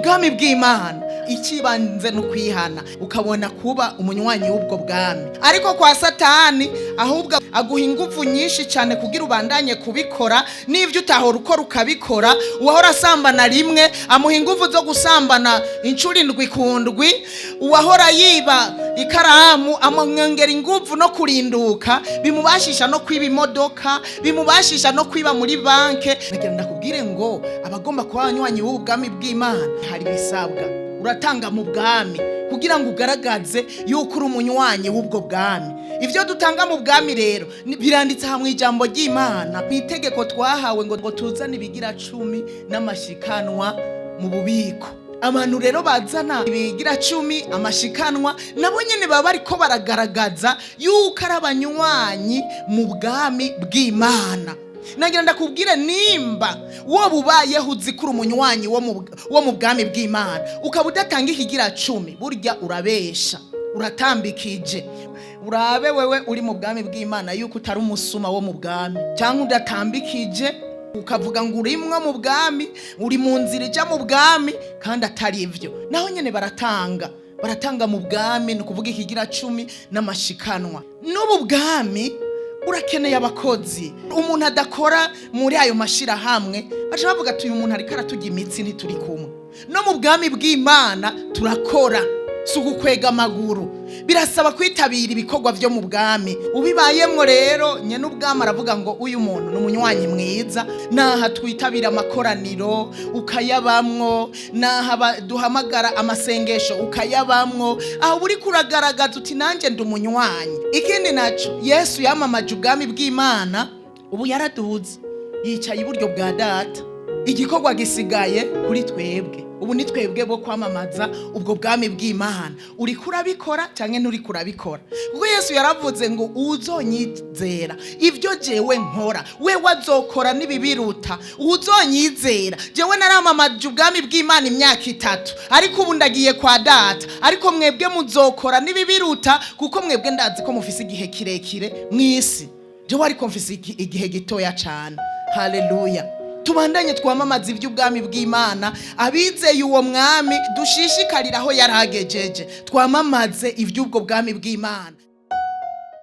Bwami bw'Imana ikibanze no kwihana, ukabona kuba umunywanyi w'ubwo bwami. Ariko kwa Satani ahubwo aguha ingufu nyinshi cyane kugira ubandanye kubikora, n'ibyo utahora ukora ukabikora. Uwahora asambana rimwe, amuha ingufu zo gusambana inshuro 7 ku ndwi. Uwahora yiba ikaramu, amwongera ingufu no kurinduka, bimubashisha no kwiba imodoka, bimubashisha no kwiba muri banke. Nagira ndakubwire ngo abagomba kuba abanywanyi b'ubu bwami bw'Imana hari ibisabwa. Uratanga mu bwami kugira ngo ugaragaze yuko uri umunywanyi w'ubwo bwami. Ibyo dutanga mu bwami rero biranditse aha mu ijambo ry'Imana, mu itegeko twahawe ngo tuzane ibigira cumi n'amashikanwa mu bubiko. Abantu rero bazana ibigira cumi, amashikanwa, nabo nyene baba bariko baragaragaza yuko ari abanywanyi mu bwami bw'Imana. Nagira ndakubwire, nimba wowe ubayeho uzi ko uri umunywanyi wo mu bwami bw'Imana, ukaba udatanga ikigira cumi, burya urabesha, uratambikije. Urabe wewe uri mu bwami bw'Imana yuko utari umusuma wo mu bwami, cyangwa udatambikije ukavuga ngo urimwo mu bwami, uri mu nzira ijya mu bwami, kandi atari ibyo. Naho nyine baratanga mu bwami, ni ukuvuga ikigira cumi n'amashikanwa. N'ubu bwami urakeneye abakozi. Umuntu adakora muri ayo mashyirahamwe, baca bavuga ati: "Uyu muntu ariko aratujya imitsi, ntituri kumwe." No mu bwami bw'Imana turakora, si ugukwega amaguru. Birasaba kwitabira ibikorwa byo mu bwami. Ubibayemwo rero, nyene ubwami aravuga ngo uyu muntu ni umunywanyi mwiza. Naha twitabira amakoraniro ukayabamwo, naha duhamagara amasengesho ukayabamwo, aho uri kuragaragaza uti: "Nanjye ndi umunywanyi." Ikindi naco, Yesu yamamaje ubwami bw'Imana, ubu yaraduze, yicaye iburyo bwa Data. Igikorwa gisigaye kuri twebwe ubu, ni twebwe bo kwamamaza ubwo bwami bw'Imana. Uri kurabikora cyangwa nturi kurabikora? Kuko Yesu yaravuze ngo: "Uzonyizera, ibyo jewe nkora we wazokora n'ibibiruta." Uzonyizera, jewe naramamaje ubwami bw'Imana imyaka 3, ariko ubu ndagiye kwa Data, ariko mwebwe muzokora n'ibibiruta, kuko mwebwe ndazi ko mufise igihe kirekire mu isi, jewe ariko mfise igihe gitoya cyane. Haleluya! Tubandanye twamamaza iby'ubwami bw'Imana. Abizeye uwo mwami, dushishikarira aho yari agejeje, twamamaze iby'ubwo bwami bw'Imana.